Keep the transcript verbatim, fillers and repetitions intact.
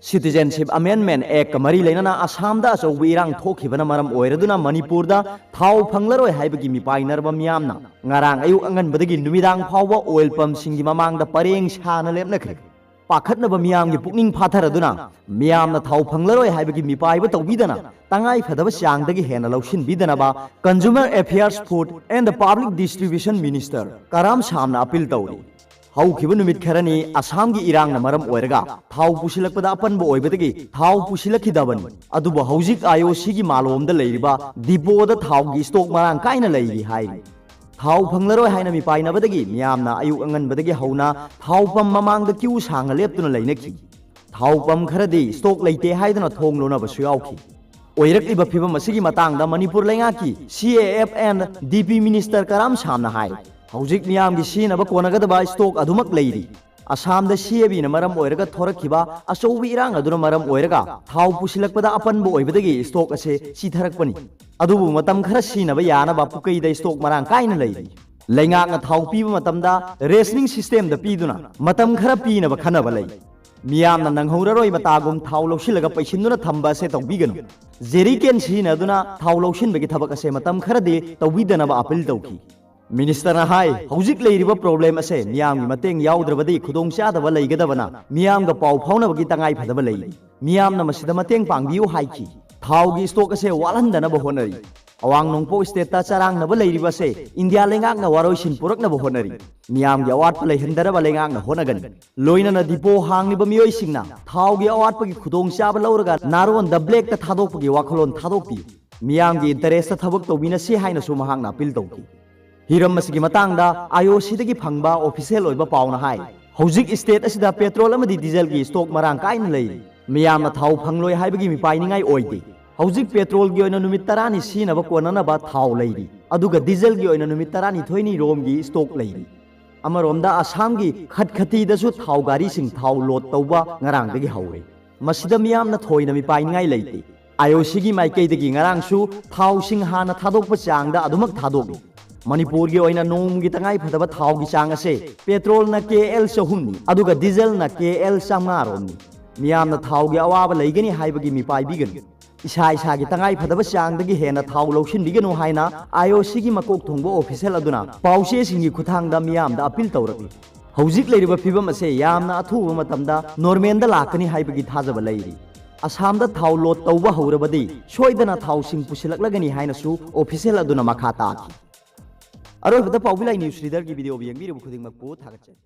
Citizenship Amendment Actꯀ ꯃꯔꯤ ꯂꯩꯅꯅ ꯑꯁꯥꯝꯗ ꯑꯆꯧꯕ ꯏꯔꯥꯡ ꯊꯣꯛꯈꯤꯕꯅ ꯃꯔꯝ ꯑꯣꯏꯔꯗꯨꯅ ꯃꯅꯤꯄꯨꯔꯗ ꯊꯥꯎ ꯐꯪꯂꯔꯣꯏ ꯍꯥꯏꯕꯒꯤ ꯃꯤꯄꯥꯏꯅꯔꯕ ꯃꯤꯌꯥꯝꯅ ꯉꯔꯥꯡ ꯑꯌꯨꯛ ꯑꯉꯟꯕꯗꯒꯤ ꯅꯨꯃꯤꯗꯥꯡ ꯐꯥꯎꯕ oil pumpꯁꯤꯡꯒꯤ ꯃꯃꯥꯡꯗ ꯄꯔꯦꯡ ꯁꯥꯅ ꯂꯦꯞꯅꯈ꯭ꯔꯦ꯫ ꯄꯥꯈꯠꯅꯕ ꯃꯤꯌꯥꯝꯒꯤ ꯄꯨꯛꯅꯤꯡ ꯐꯥꯊꯔꯗꯨꯅ ꯃꯤꯌꯥꯝꯅ ꯊꯥꯎ ꯐꯪꯂꯔꯣꯏ ꯍꯥꯏꯕꯒꯤ ꯃꯤꯄꯥꯏꯕ ꯇꯧꯕꯤꯗꯅ ꯇꯉꯥꯏ ꯐꯗꯕ ꯆꯥꯡꯗꯒꯤ ꯍꯦꯟꯅ ꯂꯧꯁꯤꯟꯕꯤꯗꯅꯕ Consumer Affairs, Food and Public Distribution Minister Karam ꯁꯥꯝꯅ appeal ꯇꯧꯔꯤ꯫ ꯍꯧꯈꯤꯕ ꯅꯨꯃꯤꯠ ꯈꯔꯅꯤ ꯑꯁꯥꯝꯒꯤ ꯏꯔꯥꯡꯅ ꯃꯔꯝ ꯑꯣꯏꯔꯒ ꯊꯥꯎ ꯄꯨꯁꯤꯜꯂꯛꯄꯗ ꯑꯄꯟꯕ ꯑꯣꯏꯕꯗꯒꯤ ꯊꯥꯎ ꯄꯨꯁꯤꯜꯂꯛꯈꯤꯗꯕꯅꯤ꯫ ꯑꯗꯨꯕꯨ ꯍꯧꯖꯤꯛ IOCꯒꯤ ꯃꯥꯂꯣꯝꯗ ꯂꯩꯔꯤꯕ depotꯗ ꯊꯥꯎꯒꯤ stock ꯃꯔꯥꯡ ꯀꯥꯏꯅ ꯂꯩꯔꯤ ꯍꯥꯏꯔꯤ꯫ ꯊꯥꯎ ꯐꯪꯂꯔꯣꯏ ꯍꯥꯏꯅ ꯃꯤꯄꯥꯏꯅꯕꯗꯒꯤ ꯃꯤꯌꯥꯝꯅ ꯑꯌꯨꯛ ꯑꯉꯟꯕꯗꯒꯤ ꯍꯧꯅ ꯊꯥꯎ pump ꯃꯃꯥꯡꯗ queue ꯁꯥꯡꯅ ꯂꯦꯞꯇꯨꯅ ꯂꯩꯅꯈꯤ꯫ ꯊꯥꯎ pump ꯈꯔꯗꯤ stock ꯂꯩꯇꯦ ꯍꯥꯏꯗꯨꯅ ꯊꯣꯡ ꯂꯣꯟꯅꯕꯁꯨ ꯌꯥꯎꯈꯤ꯫ ꯑꯣꯏꯔꯛꯂꯤꯕ ꯐꯤꯚꯝ ꯑꯁꯤꯒꯤ ꯃꯇꯥꯡꯗ ꯃꯅꯤꯄꯨꯔ ꯂꯩꯉꯥꯛꯀꯤ C A F and D P Minister ꯀꯔꯥꯝ ꯁꯥꯝꯅ ꯍꯥꯏ, ꯍꯧꯖꯤꯛ ꯃꯤꯌꯥꯝꯒꯤ ꯁꯤꯖꯤꯟꯅꯕ ꯀꯣꯟꯅꯒꯗꯕ stock ꯑꯗꯨꯃꯛ ꯂꯩꯔꯤ꯫ ꯑꯁꯥꯝꯗ CABꯅ ꯃꯔꯝ ꯑꯣꯏꯔꯒ ꯊꯣꯔꯛꯈꯤꯕ ꯑꯆꯧꯕ ꯏꯔꯥꯡ ꯑꯗꯨꯅ ꯃꯔꯝ ꯑꯣꯏꯔꯒ ꯊꯥꯎ ꯄꯨꯁꯤꯜꯂꯛꯄꯗ ꯑꯄꯟꯕ ꯑꯣꯏꯕꯗꯒꯤ stock ꯑꯁꯦ ꯆꯤꯊꯔꯛꯄꯅꯤ꯫ ꯑꯗꯨꯕꯨ ꯃꯇꯝ ꯈꯔ ꯁꯤꯖꯤꯟꯅꯕ ꯌꯥꯅꯕ ꯄꯨꯀꯩꯗ stock ꯃꯔꯥꯡ ꯀꯥꯏꯅ ꯂꯩꯔꯤ꯫ ꯂꯩꯉꯥꯛꯅ ꯊꯥꯎ ꯄꯤꯕ ꯃꯇꯝꯗ rationing systemꯗ ꯄꯤꯗꯨꯅ ꯃꯇꯝ ꯈꯔ ꯄꯤꯅꯕ ꯈꯟꯅꯕ ꯂꯩ꯫ ꯃꯤꯌꯥꯝꯅ ꯅꯪꯍꯧꯔꯔꯣꯏ ꯃꯇꯥꯒꯨꯝ ꯊꯥꯎ ꯂꯧꯁꯤꯜꯂꯒ ꯄꯩꯁꯤꯟꯗꯨꯅ ꯊꯝꯕ ꯑꯁꯦ ꯇꯧꯕꯤꯒꯅꯨ꯫ Jerrycan ꯁꯤꯖꯤꯟꯅꯗꯨꯅ ꯊꯥꯎ ꯂꯧꯁꯤꯟꯕꯒꯤ ꯊꯕꯛ ꯑꯁꯦ ꯃꯇꯝ ꯈꯔꯗꯤ ꯇꯧꯕꯤꯗꯅꯕ appeal ꯇꯧꯈꯤ꯫ Ministerꯅ ꯍꯥꯏ, ꯍꯧꯖꯤꯛ ꯂꯩꯔꯤꯕ problem ꯑꯁꯦ ꯃꯤꯌꯥꯝꯒꯤ ꯃꯇꯦꯡ ꯌꯥꯎꯗ꯭ꯔꯕꯗꯤ ꯈꯨꯗꯣꯡꯆꯥꯗꯕ ꯂꯩꯒꯗꯕꯅ ꯃꯤꯌꯥꯝꯒ ꯄꯥꯎ ꯐꯥꯎꯅꯕꯒꯤ ꯇꯉꯥꯏ ꯐꯗꯕ ꯂꯩꯔꯤ꯫ ꯃꯤꯌꯥꯝꯅ ꯃꯁꯤꯗ ꯃꯇꯦꯡ ꯄꯥꯡꯕꯤꯌꯨ ꯍꯥꯏꯈꯤ꯫ ꯊꯥꯎꯒꯤ stock ꯑꯁꯦ ꯋꯥꯠꯍꯟꯗꯅꯕ ꯍꯣꯠꯅꯔꯤ꯫ ꯑꯋꯥꯡ ꯅꯣꯡꯄꯣꯛ stateꯇ ꯆꯔꯥꯡꯅꯕ ꯂꯩꯔꯤꯕ ꯑꯁꯦ ꯏꯟꯗꯤꯌꯥ ꯂꯩꯉꯥꯛꯅ ꯋꯥꯔꯣꯏꯁꯤꯟ ꯄꯨꯔꯛꯅꯕ ꯍꯣꯠꯅꯔꯤ꯫ ꯃꯤꯌꯥꯝꯒꯤ ꯑꯋꯥꯠꯄ ꯂꯩꯍꯟꯗꯅꯕ ꯂꯩꯉꯥꯛꯅ ꯍꯣꯠꯅꯒꯅꯤ꯫ ꯂꯣꯏꯅꯅ depot ꯍꯥꯡꯂꯤꯕ ꯃꯤꯑꯣꯏꯁꯤꯡꯅ ꯊꯥꯎꯒꯤ ꯑꯋꯥꯠꯄꯒꯤ ꯈꯨꯗꯣꯡꯆꯥꯕ ꯂꯧꯔꯒ ꯅꯥꯔꯣꯟꯗ blackꯇ ꯊꯥꯗꯣꯛꯄꯒꯤ ꯋꯥꯈꯜꯂꯣꯟ ꯊꯥꯗꯣꯛꯄꯤꯌꯨ꯫ ꯃꯤꯌꯥꯝꯒꯤ interestꯇ ꯊꯕꯛ ꯇꯧꯃꯤꯟꯅꯁꯤ ꯍꯥꯏꯅꯁꯨ ꯃꯍꯥꯛꯅ appeal ꯇꯧꯈꯤ꯫ ꯍꯤꯔꯝ ꯑꯁꯤꯒꯤ ꯃꯇꯥꯡꯗ IOCꯗꯒꯤ ꯐꯪꯕ official ꯑꯣꯏꯕ ꯄꯥꯎꯅ ꯍꯥꯏ, ꯍꯧꯖꯤꯛ state ꯑꯁꯤꯗ petrol ꯑꯃꯗꯤ dieselꯒꯤ stock ꯃꯔꯥꯡ ꯀꯥꯏꯅ ꯂꯩꯔꯤ꯫ ꯃꯤꯌꯥꯝꯅ ꯊꯥꯎ ꯐꯪꯂꯣꯏ ꯍꯥꯏꯕꯒꯤ ꯃꯤꯄꯥꯏꯅꯤꯡꯉꯥꯏ ꯑꯣꯏꯗꯦ꯫ ꯍꯧꯖꯤꯛ petrolꯒꯤ ꯑꯣꯏꯅ ꯅꯨꯃꯤꯠ ꯇꯔꯥꯅꯤ ꯁꯤꯖꯤꯟꯅꯕ ꯀꯣꯟꯅꯅꯕ ꯊꯥꯎ ꯂꯩꯔꯤ, ꯑꯗꯨꯒ dieselꯒꯤ ꯑꯣꯏꯅ ꯅꯨꯃꯤꯠ ꯇꯔꯥꯅꯤꯊꯣꯏꯅꯤ ꯔꯣꯝꯒꯤ stock ꯂꯩꯔꯤ꯫ ꯑꯃꯔꯣꯝꯗ ꯑꯁꯥꯝꯒꯤ ꯈꯠꯈꯇꯤꯗꯁꯨ ꯊꯥꯎ ꯒꯥꯔꯤꯁꯤꯡ ꯊꯥꯎ load ꯇꯧꯕ ꯉꯔꯥꯡꯗꯒꯤ ꯍꯧꯔꯦ꯫ ꯃꯁꯤꯗ ꯃꯤꯌꯥꯝꯅ ꯊꯣꯏꯅ ꯃꯤꯄꯥꯏꯅꯤꯡꯉꯥꯏ ꯂꯩꯇꯦ꯫ IOCꯒꯤ ꯃꯥꯏꯀꯩꯗꯒꯤ ꯉꯔꯥꯡꯁꯨ ꯊꯥꯎꯁꯤꯡ ꯍꯥꯟꯅ ꯊꯥꯗꯣꯛꯄ ꯆꯥꯡꯗ ꯑꯗꯨꯃꯛ ꯊꯥꯗꯣꯛꯂꯤ꯫ ꯃꯅꯤꯄꯨꯔꯒꯤ ꯑꯣꯏꯅ ꯅꯣꯡꯃꯒꯤ ꯇꯉꯥꯏ ꯐꯗꯕ ꯊꯥꯎꯒꯤ ꯆꯥꯡ ꯑꯁꯦ petrolꯅ KL ꯆꯍꯨꯝꯅꯤ, ꯑꯗꯨꯒ dieselꯅ KL ꯆꯥꯝꯃꯉꯥ ꯔꯣꯝꯅꯤ꯫ ꯃꯤꯌꯥꯝꯅ ꯊꯥꯎꯒꯤ ꯑꯋꯥꯕ ꯂꯩꯒꯅꯤ ꯍꯥꯏꯕꯒꯤ ꯃꯤꯄꯥꯏꯕꯤꯒꯅꯨ꯫ ꯏꯁꯥ ꯏꯁꯥꯒꯤ ꯇꯉꯥꯏ ꯐꯗꯕ ꯆꯥꯡꯗꯒꯤ ꯍꯦꯟꯅ ꯊꯥꯎ ꯂꯧꯁꯤꯟꯕꯤꯒꯅꯨ ꯍꯥꯏꯅ IOCꯒꯤ ꯃꯀꯣꯛ ꯊꯣꯡꯕ official ꯑꯗꯨꯅ ꯄꯥꯎꯆꯦꯁꯤꯡꯒꯤ ꯈꯨꯠꯊꯥꯡꯗ ꯃꯤꯌꯥꯝꯗ appeal ꯇꯧꯔꯛꯂꯤ꯫ ꯍꯧꯖꯤꯛ ꯂꯩꯔꯤꯕ ꯐꯤꯕꯝ ꯑꯁꯦ ꯌꯥꯝꯅ ꯑꯊꯨꯕ ꯃꯇꯝꯗ normalꯗ ꯂꯥꯛꯀꯅꯤ ꯍꯥꯏꯕꯒꯤ ꯊꯥꯖꯕ ꯂꯩꯔꯤ꯫ ꯑꯁꯥꯝꯗ ꯊꯥꯎ load ꯇꯧꯕ ꯍꯧꯔꯕꯗꯤ ꯁꯣꯏꯗꯅ ꯊꯥꯎꯁꯤꯡ ꯄꯨꯁꯤꯜꯂꯛꯂꯒꯅꯤ ꯍꯥꯏꯅꯁꯨ official ꯑꯗꯨꯅ ꯃꯈꯥ ꯇꯥꯈꯤ꯫ ꯑꯔꯣꯏꯕꯗ ꯄꯥꯎꯕꯤ ꯂꯥꯏ news readerꯒꯤ video ꯌꯦꯡꯕꯤꯔꯤꯕ ꯈꯨꯗꯤꯡꯃꯛꯄꯨ ꯊꯥꯒꯠꯆꯔꯤ꯫